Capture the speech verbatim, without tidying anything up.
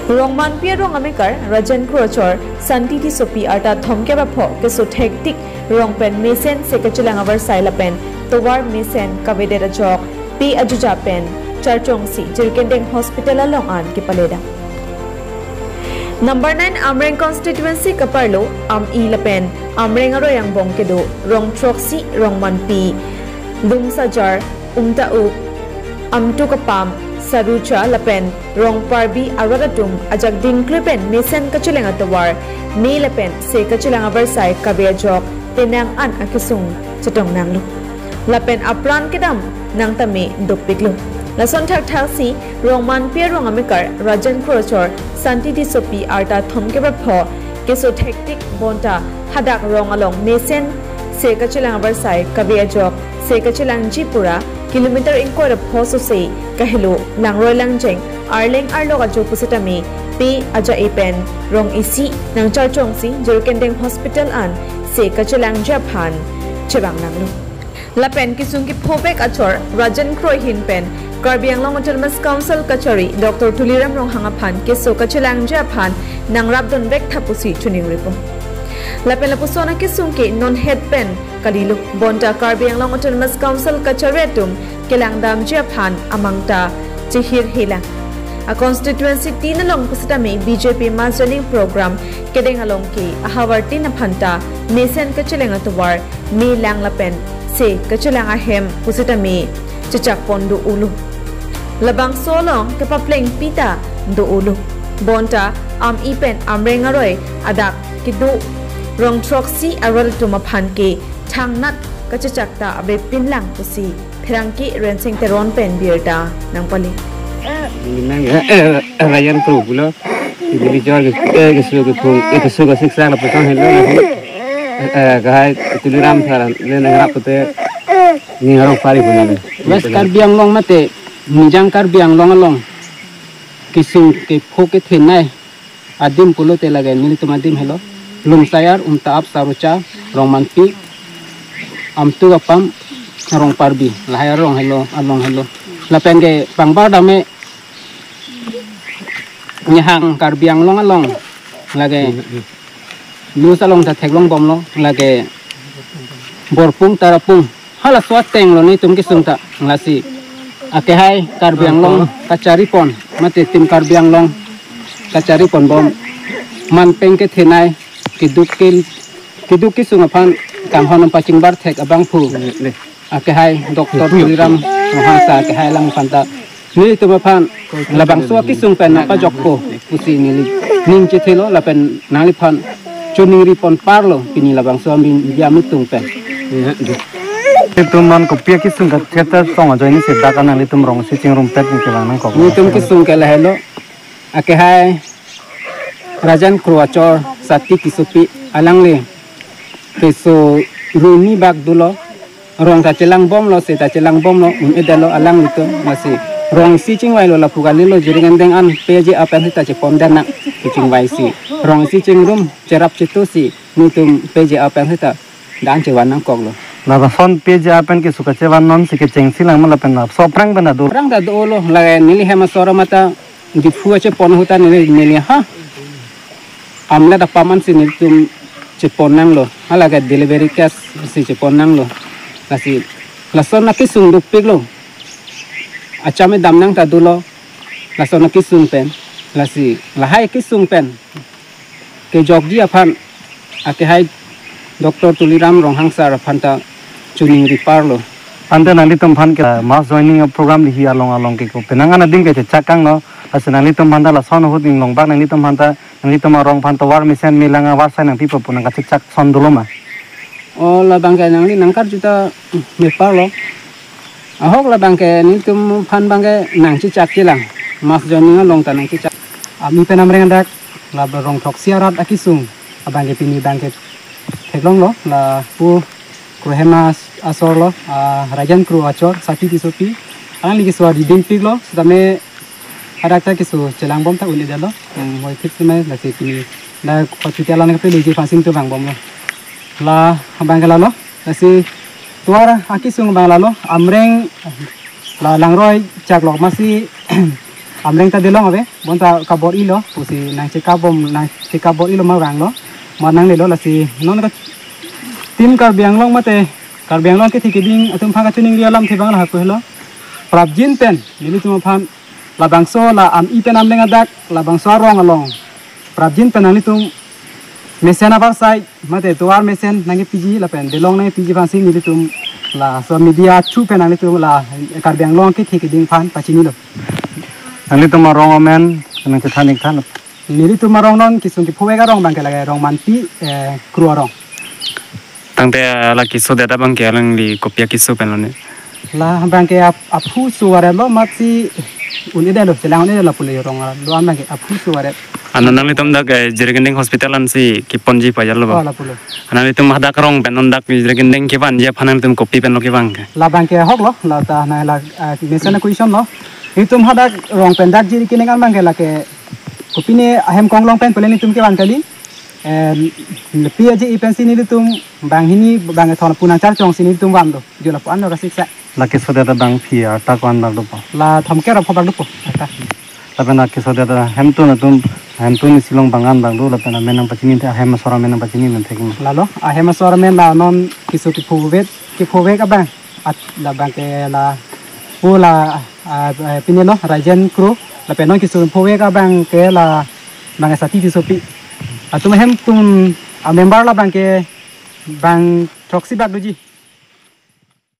Rongmanpi arong amekar Rajen Kro achor Santi Tissopi arta thomkep apho keso thektik rong pen mesen se kachelang avarsai lapen tovar mesen kavedet ajok pe ajuja pen charchongsi Jirikindeng Hospital along an kepaledam. Number nine Amreng constituency kaparlo Am-i lapen Amreng aroi angbong kedo rong throksi, Rongmanpi, Lumsajar, Umta-up, Amtukapam, Sarucha lapen Rongparbi arat atum ajak dingklu pen mesen kachelang atovar me lapen se kachelang avarsai kave ajok penang an akesung chetong nanglo. Lapen apran kedam nangtame dopiklo. Lason thakthaksi Rongmanpi arong amekar Rajen Kro achor Santi Tissopi arta thomkep apho keso thektik bonta hadak rong along mesen se kachelang avarsai kave ajok se kachelangji pura kilometer ingkoi ra pho sose kahelo langroi langjeng arleng arlok ajo pusitame pe aja-e pen rong isi nangcharchongsi Jirikindeng Hospital an se kachelangji aphan chevang nanglo. Lapen kesung kephovek achor Rajen Kro ahin pen Karbi Anglong Autonomous Council kachari Doctor Tuliram Ronghang aphan keso kachelangji aphan nangrapdunvek tha pusi choningripo. Lapen lapuson akesung ke non het pen kalilo bonta Karbi Anglong Autonomous Council kachari atum kelangdamji aphan amangta chehirhelang. A constituency tin along pusitame B J P mass joining program kedeng along ke ahavar tin aphanta mesen kachelang atovar me lang lapen se kachelang ahem pusitame chechakpon do-olo. Labangso along kepaplengpi ta do-olo. Bonta Am-i pen Amreng aroi adak kedo rong throksi arat atum aphan ke thangnat kachechak ta avepinlang pusi pherangke Rensing Teron pen birta nangpale. Nang, eh, eh, Rajen Kro pulo. Neli chor ke, eh, keso kephong, eh, keso kasiksang lapuson helo. Eh, eh, kahai Tuliram sar le nangrap pute ning arong pari punya le. West Karbi Anglong mate Nijang Karbi Anglong along kesung kepho kethenei adim pulote lake nelitum adim helo. Lumsajar, Umta-up, Sarucha, Rongmanpi, Amtukapam, Rongparbi. Lahai arong helo, along helo. Lapen ke pangbar dame nyehang Karbi Anglong along lake news along ta theklong bomlo lake Borpung Tarapung. Halaso atenglo nelitum kesung ta lasi akehai Karbi Anglong kacharipon mate tim Karbi Anglong kacharipon bom manpeng kethenei keduk ke keduk kesung aphan kanghon pachingbar thek abangphu akehai Doctor Tuliram Ronghang sar akehai alang aphanta nelitum aphan labangso akesung pen nangpajokpo pusi neli ning chethelo lapen nangliphan choningripon parlo pini labangso amin biam itung pen. Nelitum non kopi akesung katheta song ajoine si dak an nanglitum rong isi chingrum pet nangkevang nangkok. Nelitum kesung ke lahelo akehai Rajen Kro achor Santi Tissopi alangli keso runi bak dolo. Rong ta chelang bomlo, se ta chelang bomlo, un-edetlo alanglitum, lasi rong isi chingvailo, lapu kalilo Jirikindeng an P J A pen seta chepon den nang, kechingvaisi. Rong isi chingrum cherap chetusi nelitum P J A pen seta dan chevan nangkoklo. Lason P J A pen keso kachevan non si kechengsi lang ma lapen laso aphrang pen ado. Aphrang ta dolo, la neli hem asor mata Diphu achepon ahut ta neli, neli ha amlet apam an si nelitum chepon nanglo. Halake delivery case si chepon nanglo. Lasi lason akesung dopiklo. Acham edam nang ta dolo. Lason akesung pen. Lasi lahai kesung pen kejokji aphan akehai Doctor Tuliram Ronghang sar aphan ta choningri parlo. Ante nanglitum aphan ke mass joining program lihi along along ke ko penang an adim ke chechak kangno. Lasi nanglitum aphan ta lason ahut inglong bak nanglitum aphan ta nanglitum arong aphan tovar mesen me lang avarsai nangpipo pu nangkachechak son dolo ma? O labang ke nangli nangkarju ta me parlo. Ahok labang ke nelitum aphan abang ke nangchechak chelang. Mass joining along ta nangchechak. Ami pen Amreng adak la rong throksi arat akesung abang ke pini abang ke theklonglo lapu Kro ahem asor lo, ah, Rajen Kro achor Santi Tissopi. Alangli keso adi dingpiklo, setame hadak ta keso chelang bom ta un-edetlo. Hmm, hoi thik setame lasi pini la hospital an ke pele ji fasin tu vang bomlo. La abang ke lalo, lasi tovar akesung abang lalo, Amreng la langroi chaklok masi Amreng ta delong ave, bonta kabor-ilo, pusi nangchekap bom, nangchekap bor-ilo ma vanglo, ma nanglelo lasi non ka Team Karbi Anglong mate Karbi Anglong kethe keding atum aphan kachiningri alamthe abang lahai pulo. Prapjin pen nelitum aphan labangso la ami pen Amreng adak labangso arong along prapjin pen nanglitum mesen avarsai mate tovar mesen nangkepiji lapen delong nangkepiji aphansi nelitum laso media chu pen nanglitum la Karbi Anglong kethe keding aphan pachinilo. Nanglitum arong amen nangchethan ik tha. Nelitum arong non kesung kephovek arong abangke lake Rongmanpi, eh, Kro arong. Tangte la kesodet abangke alangli kopi akeso pen lone? La abangke ap-, aphu so vareplo, amatsi un-edetlo, chelang un-edetlo pule arong lo abangke aphu so varep. Ano nanglitum dak, eh, Jirikinding Hospital ansi keponji pajal lo ba? Oh, lapulo. Nanglitum hadak arong pen non dak Jirikinding kevanji aphan nanglitum kopi penlo kevang ke? Labangke ahoklo, la ta na la, ah, mesen question lo. Itum hadak arong pen dak Jirikinding abangke lake kopine ahem konglong pen pule nelitum kevan kali. Eh, pi aji ipensi nelitum banghini bang thon punang charchongsi nelitum van do. Jo lapu-an lo kasik sa. La kesodet abang phi arta ko-an bak dopo? La thomkep ra pho bak dopo. Arta. Lapen la kesodet ahemtun atum, ahemtun isi along bang-an bak do, lapen amen nangpachini te, ahem asor amen nangpachini men thek. Lalo, ahem asor amen la non keso kephovek, kephovek abang. At labangke la, o la, ah, ah, pine lo, Rajen Kro, lapen non keso kephovek abangke la, bang Sati Tissopi. Atum ahemtun a-member labangke bang throksi bak doji.